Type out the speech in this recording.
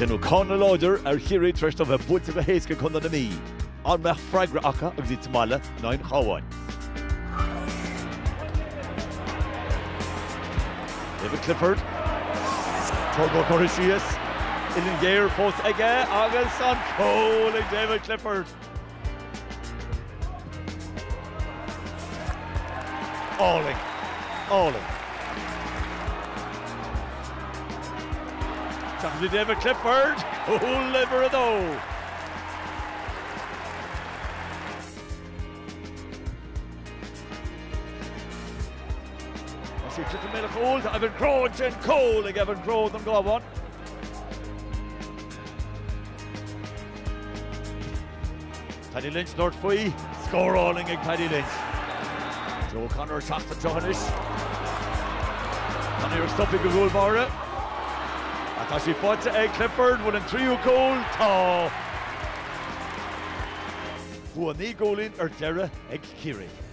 Déanadh cáineadh láidir ar Chiarraí tar éis dóibh bheith buailte go héasca ag Contae na Mí. An mbeadh freagra acu agus iad sa mbaile in aghaidh an Chabháin? David Clifford. Turbo curtha síos. Uillinn ghéar fós aige agus an cúl ag David Clifford. Álainn. Álainn. Isteach go dtí David Clifford. Cúl uimhir a dó. Tá sí ag titim i mbéal an chúil. Tá Evan Crowe ansin. Cúl ag Evan Crowe don gCabhán. Paddy Lynch labhairt faoi. Scór álainn ag Paddy Lynch. Joe O'Connor ag teacht anseo anois. An iarracht stoptha ag an gcúl báire. Ach tá sí faighte ag Clifford. Bhfuil an tríú cúl? Tá. Bua 9 gcúilín ar deireadh ag Ciarraí.